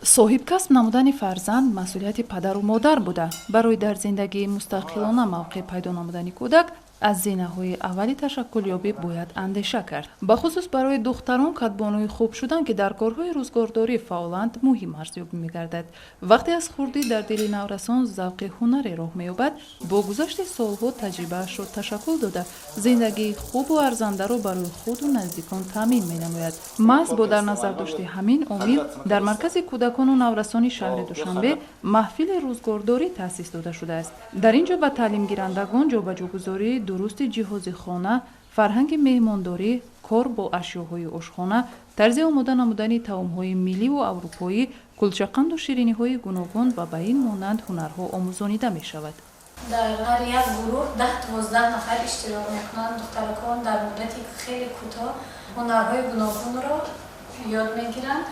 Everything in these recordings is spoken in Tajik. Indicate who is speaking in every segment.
Speaker 1: Соҳибкасб намудани фарзанд масъулияти падару модар буда, барои дар зиндагии мустақилона мавқеъ пайдо намудани кӯдак аз зинаҳои аввали ташаккулёбӣ бояд андеша кард. Бахусус барои духтарон кадбонуи хуб шудан, ки дар корҳои рӯзгордорӣ фаъоланд, муҳим арзёбӣ мегардад. Вақте аз хурдӣ дар дили наврасон завқи ҳунаре роҳ меёбад, бо гузашти солҳо таҷрибаашро ташаккул дода, зиндагии хубу арзандаро барои худу наздикон таъмин менамояд. Маҳз бо дар назардошти ҳамин омил дар Маркази кӯдакону наврасони шаҳри Душанбе маҳфили рӯзгордорӣ таъсис дода шудааст. Дар ин ҷо ба таълимгирандагон ҷобаҷогузории дурусти ҷиҳози хона, фарҳанги меҳмондорӣ, кор бо ашёҳои ошхона, тарзи омода намудани таомҳои милливу аврупоӣ, кулчақанду шириниҳои гуногун ва ба ин монанд ҳунарҳо омӯзонида мешавад.
Speaker 2: Дар ҳар як гурӯҳ 10-12 нафар иштирок мекунанд. Духтаракон дар муддати хеле кӯтоҳ ҳунарҳои гуногунро ёд мегиранд.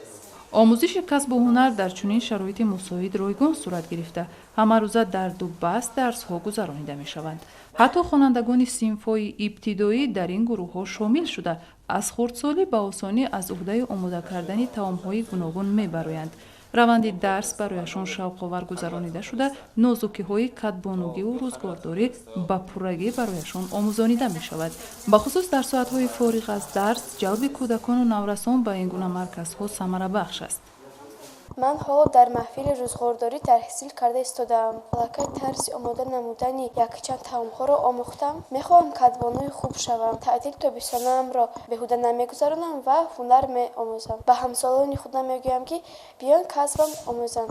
Speaker 1: Омӯзиши касбу ҳунар дар чунин шароити мусоид ройгон сурат гирифта, ҳамарӯза дар ду баст дарсҳо гузаронида мешаванд. Ҳатто хонандагони синфҳои ибтидоӣ дар ин гурӯҳҳо шомил шуда, аз хурдсолӣ ба осонӣ аз уҳдаи омода кардани таомҳои гуногун мебароянд. Раванди дарс барояшон шавқовар гузаронида шуда, нозукиҳои кадбонугиву рӯзгордорӣ ба пуррагӣ барояшон омӯзонида мешавад. Бахусус дар соатҳои фориғ аз дарс ҷалби кӯдакону наврасон ба ин гуна марказҳо самарабахш аст.
Speaker 3: Ман ҳоло дар маҳфили рӯзғордорӣ таҳсил карда истодаам. Аллакай тарзи омода намудани якчанд таомҳоро омӯхтам. Мехоҳам кадбонуи хуб шавам. Таътили тобистонаамро беҳуда намегузаронам ва ҳунар меомӯзам. Ба ҳамсолони худам мегӯям, ки биён, касбам омӯзанд.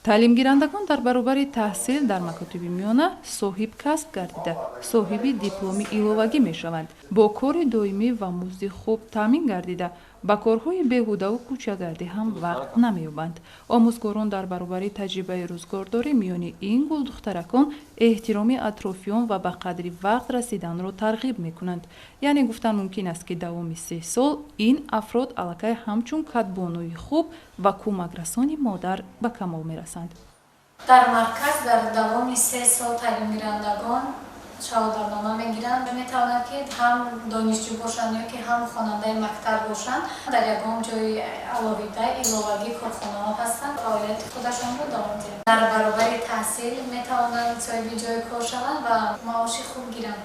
Speaker 1: Таълимгирандагон дар баробари таҳсил дар макотиби миёна соҳиб касб гардида, соҳиби дипломи иловагӣ мешаванд, бо кори доимӣ ва музди хуб таъмин гардида, ба корҳои беҳудаву кӯчагардӣ ҳам вақт намеёбанд. Омӯзгорон дар баробари таҷрибаи рӯзгордорӣ миёни ин гулдухтаракон эҳтироми атрофиён ва ба қадри вақт расиданро тарғиб мекунанд. Яъне гуфтан мумкин аст, ки давоми 3 сол ин афрод аллакай ҳамчун кадбонуи хуб ва кӯмакрасони модар ба камол мерасанд.
Speaker 2: Дар марказ дар давоми 3 сол таълимгирандагон шаҳодатнома мегиранд. Метавонад, ки ҳам донишҷӯ бошанд ё ки ҳам хонандаи мактаб бошанд. Дар ягон ҷои алоҳида иловагӣ корхонаҳо ҳастанд, фаъолияти худашонро давом диҳанд. Дар баробари таҳсил метавонанд соҳиби ҷои кор шаванд ва маоши хуб гиранд.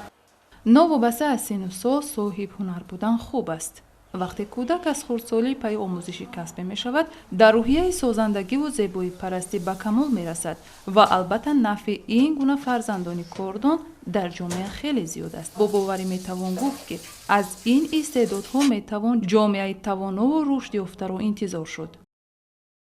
Speaker 1: Новобаста аз синну сол соҳиб ҳунар будан хуб аст. Вақте кӯдак аз хурдсолӣ пайи омӯзиши касбе мешавад, дар рӯҳияи созандагиву зебоипарастӣ ба камол мерасад ва албатта нафъи ин гуна фарзандони кордон дар ҷомеа хеле зиёд аст. Бо боварӣ метавон гуфт, ки аз ин истеъдодҳо метавон ҷомеаи тавонову рушдёфтаро интизор шуд.